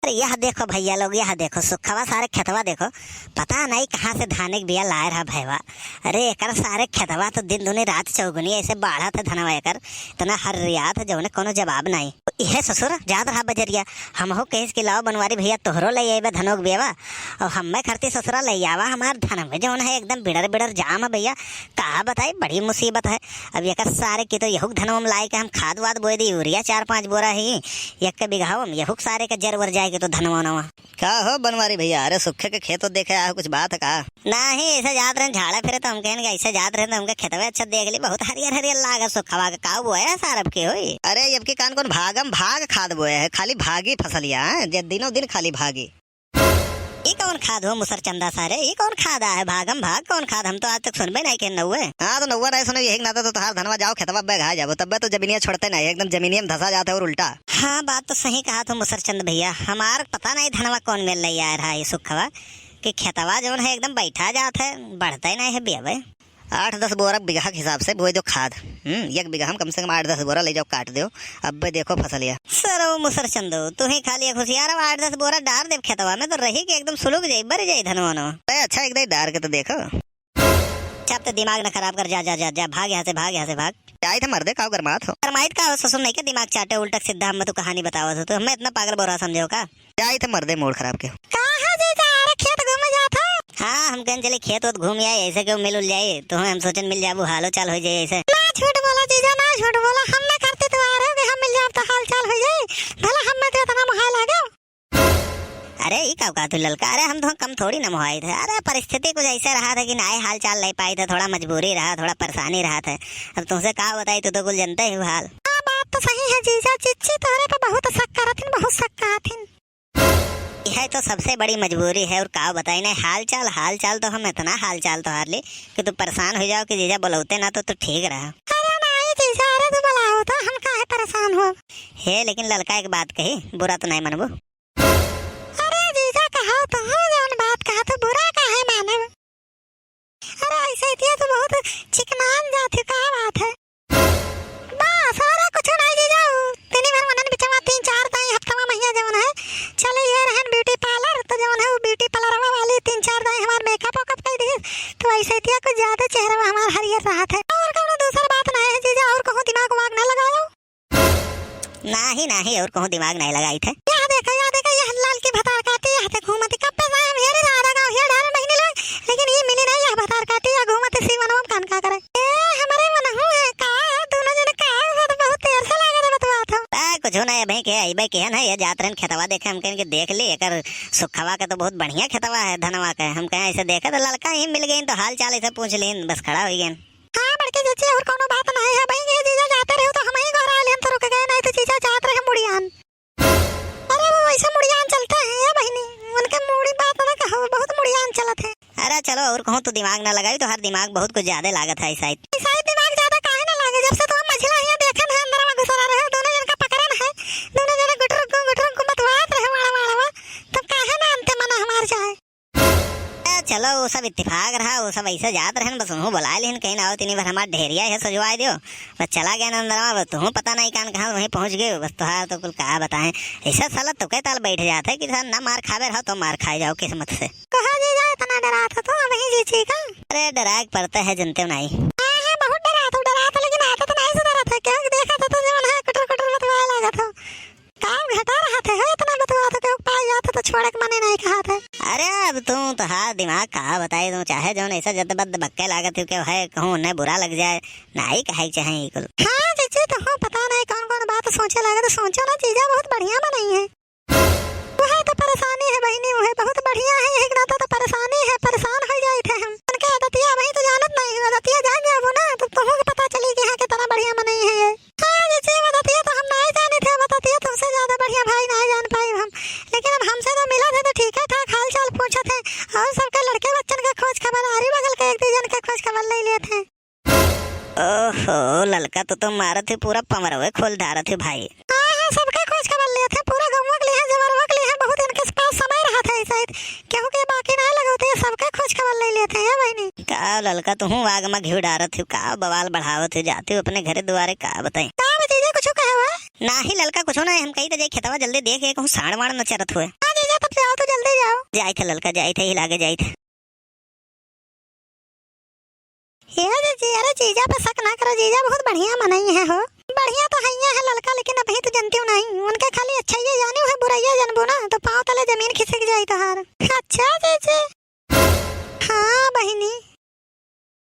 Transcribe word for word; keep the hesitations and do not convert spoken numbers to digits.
अरे यह देखो भइया लोग, यह देखो सुखवा सारे खेतवा देखो, पता नहीं कहाँ से धाने के बिया लाए रहा भैवा। अरे एकर सारे खेतवा तो दिन दूनी रात चौगुनी ऐसे बाढ़त है धनवा एकर, इतना हर्रियात है जौने कोनो जवाब नहीं। इहे ससुर जात रहा बजरिया, हमहू कहिस कि लाओ बनवारी भइया तोहरो ले अइबे धनवा के बियावा, और हम्मे खरती ससुरा ले आवा हमार धनवे जौन है एकदम बिड़र बिड़र जाम है भइया। का बताई बड़ी मुसीबत है। अब एकर सारे की तो यहूक धनवा में लाए के हम खाद वाद बोए दी यूरिया चार पाँच बोरा ही, एक के बिगहा में यहूक सारे के जर वर जाए के तो धनवा नवा। का हो बनवारी भइया, अरे सुखे के खेत देखे आए हो, कुछ बात है का? नाही, ऐसे जात रहन झाड़ा फिरे तो हम कहन कि ऐसे जात रहन तो हमके खेतवे अच्छा देख ली, बहुत हरियर हरियर लागे सुखवा के, का बोए है सारब के होई? अरे अब की कान कौन भागम भाग खाद बोए है, खाली भागी फसलिया है, जे दिनों दिन खाली भागी। ई कौन खाद हो मुसर चंदा सारे, ई कौन खाद आहे भागम भाग कौन खाद, हम तो आज तक सुनबे नहीं के नौवे। हाँ तो नौवा नहीं सुनो, यही के नाते तो तोहार धनवा जाओ खेतवा बे घा जाबो, तब्बे तो जमीनिया छोड़ते नहीं, एकदम जमीनिया में धसा जाते और उल्टा। हाँ, बात तो सही कहा तू मुसरचंद भइया, हमार पता नहीं धनवा कौन मेल ले आए रहा ये सुखवा, कि खेतवा जौन है एकदम बैठा जात है, बढ़ते नहीं है बियावे। आठ दस बोरा बिगहा के हिसाब से बोए दो खाद। हम्म, एक बिगहा में कम से कम आठ दस बोरा ले जाओ, काट दो, अब्बे देखो फसलिया। सरो मुसरचंदो, तू ही खाली एक होशियार हो, आठ दस बोरा डार देब खेतवा में तो रही कि एकदम सुलुक जाई, बर जाई धनवा नवा। ए, अच्छा, एक दाई डार के तो देखो। चाप ते दिमाग न खराब कर, जा, जा, जा, जा, भाग यहाँ से, भाग यहाँ से, भाग। जाइत है मर्दे, काव गरमात हो? गरमाइत का हो ससुर, नहीं के दिमाग चाटे, उल्टा सीधा हमें तू कहानी बतावत हो, तो हमें इतना पागल बोरा समझे हो का? जाइत है मर्दे, मूड खराब के। कहाँ जीजा, अरे खेत घूमे जात हो? हाँ, हम कहन चले खेत वोत घूम आए, ऐसे क्यों मिल उल जाए, तो हम सोचन मिल जाबू, हालो चाल हो जाए ऐसे। ना झूठ बोला जीजा, ना झूठ बोला, हमें करती तू आ रहे हो कि हम मिल जाब तो हाल चाल हो जाए, भला हमें तो इतना मोहाय लागे। अरे, ई का कहत हो ललका? अरे, हम तो कम थोड़ी न मोहाइत है। अरे, परिस्थिति कुछ ऐसे रहा था कि नाय हाल चाल ले पाइत है, थोड़ा मजबूरी रहा, थोड़ा परेशानी रहा था। अब तुमसे का बताई, तू तो कुल जनते ही हो हाल। हाँ, बात तो सही है जीजा, चिच्ची तोहरे पे बहुत शक करत हिन, बहुत शक करत हिन। यह तो सबसे बड़ी मजबूरी है, और का बताई ना, हाल चाल, हाल चाल तो हम इतना हाल चाल तोहार ली कि तू परेशान हो जाओ कि जीजा बुलौते ना तो तू ठीक रहा। अरे नहीं जीजा, अरे तू बुलाओ तो हम काहे परेशान हो। हे, लेकिन ललका एक बात कही, बुरा तो नहीं मनबू? अरे जीजा, कहा तो हूँ, जौन बात कहा तो बुरा काहे मानब? अरे ऐसे इतिया तो बहुत चिकनान जात है, का बात है? बस, अरे कुछ नहीं जीजा, तीन भर मनन बिचवा तीन चार दाई हफ्तवा महीना जौन है, चले ये रहन beauty parlour, तो जौन है वो beauty parlourवा वाली तीन चार दाई हमार makeup वेकअप कर दी, तो ऐसे इतिया कुछ ज्यादा चेहरा हमार हरियर रहत है। और कौनो दूसर बात नहीं है जीजा, और कहूँ दिमाग वाग ना लगाओ। नाही, नाही, और कहूँ दिमाग नहीं लगाइत है। यह देखा, यह देखा, यह लाल की भतार काटी, यह ते घूमती। कब पे से हम हेरे जा रहा गाँव, हेरे डारे महीने लोग, लेकिन ये मिली नहीं, यह भतार काटी, यह घूमती सी वनवा में कान का करे। ए, हमरे मनहू है का? दोनों जने का? ये तो बहुत देर से लागे रे बतुआ था। आ, कुछ नहीं है भाई, के आई भाई, के है ना, ये जात रहन खेतवा देखे, हम कहेन कि देख ली, एकर सुखवा के तो बहुत बढ़िया खेतवा है, धनवा के। हम कहेन ऐसे देखे तो ललका ही मिल गई, तो हाल चाल ऐसे पूछ लीन, बस खड़ा हो गए। हाँ, बड़की जीजी, और कौनो बात नहीं है। भाई, ये जीजा जाते रहो तो हम ही घर आ लेन तो रुक गए, नहीं तो जीजा जात रहे मुड़ियान। अरे, वो वैसे मुड़ियान चलते हैं, ये बहिनी, उनके मुड़ी बात ना कहो, बहुत मुड़ियान चलत है। अरे चलो, और कहूँ तो दिमाग ना लगाई, तो हर दिमाग बहुत कुछ ज्यादा लागत है शायद। शायद दिमाग ज्यादा काहे ना लागे, जब से तुम मझिला यहाँ देखे ना, अंदर में घुसरा रहे, दोनों जन का पकड़न है, दोनों जने गुटरुक गुटरुक बतवात रहे, वाड़ा वाड़ा, तब काहे ना अंते मना हमार जाए। ए, चलो, वो सब इत्तेफाक रहा, वो सब ऐसे जात रहन, बस उन्हों बुलाए लिहन, कहीं ना हो, तीनी भर हमार ढेरिया है सजवाए दियो। बस चला गया ना अंदरवा, बस तुहूँ पता नहीं कान कहाँ वहीं पहुँच गए, बस तोहार तो कुल का बताएं। ऐसा साला तो के ताल बैठ जात है कि साला ना मार खावे रहो तो मार खाए जाओ किस्मत से। कहा जीजा इतना डरात हो तो वही जीजी का? अरे डराए के पड़ता है, जनते हो नहीं। हाँ, हाँ, बहुत डरात हो, डरात हो, लेकिन आदत नहीं सुधरत है, क्यों देखा था तो जवन है कुटर कुटर बतवाए लागत हो। का घटा रहा थे, हो इतना बतुआ था, केहू पाई जात तो छोड़े के मने नहीं कहा थे। अरे अब तू तो हार दिमाग का बताई, तू चाहे जौन ऐसा जद्दबद्द बक्के लागत हो, केहू है कहूँ उन्हें बुरा लग जाए, नहीं कहे के चाहे ई कुल। हाँ जीजी, तो हो पता नहीं कौन कौन बात सोचे लगे, तो सोचो ना जीजा, बहुत बढ़िया बनाई है। वह तो परेशानी है बहिनी, वह बहुत बढ़िया है, यही नाता तो परेशानी है, परेशान हो जाए थे हम। उनके आदतिया वही तो जानत नहीं है, आदतिया जान जाबो ना, तो तुहू के पता चली कि हाँ कितना बढ़िया मनई है ये। हाँ, जैसे बततिया तो हम नाहीं जानी थे, बततिया तुमसे ज्यादा बढ़िया भाई नाहीं जान पाई हम। लेकिन अब हमसे तो मिला थे तो ठीक है ठाक हाल चाल पूछा थे। और सबके लड़के बच्चन के खोज खबर, आरी बगल के एक दू जन के खोज खबर ले लिए थे। ओहो, ललका तो तुम मारत हो, पूरा पंवरवे खोल धारत हो भाई। हाँ, हाँ, सबके खोज खबर लिए थे, पूरा गौवा के लिए, जवरवा के लिए, बहुत इनके पास समय रहा था ऐसा ही। केहू के बाकी नहीं लगे होते, सबके खोज खबर ले लेते हैं बहनी। का ललका, तुहूँ आग में घी डारत हो, का बवाल बढ़ावत हो, जाते हो अपने घरे दुआरे, का बताई? का बा जीजा, कुछो कहे हुआ? नाही ललका, कुछो नाही, हम कही त जाई खेतवा जल्दी देख के कहूँ साँड़ वाँड़ न चरत हुए। हाँ जीजा, तब जाओ तो जल्दी जाओ। जाइत है ललका, जाइत है, ही लागे जाइत है। हे जीजी, अरे जीजा पे शक ना करो, जीजा बहुत बढ़िया मनई है हो। बढ़िया तो हइया है ललका, लेकिन अबही तो जनतिउ नाही, उनके खाली अच्छाइये जानिउ है, बुराइये जनबो ना तो पाँव तले जमीन खिसक जाई तोहार। अच्छा जीजी। हाँ बहिनी,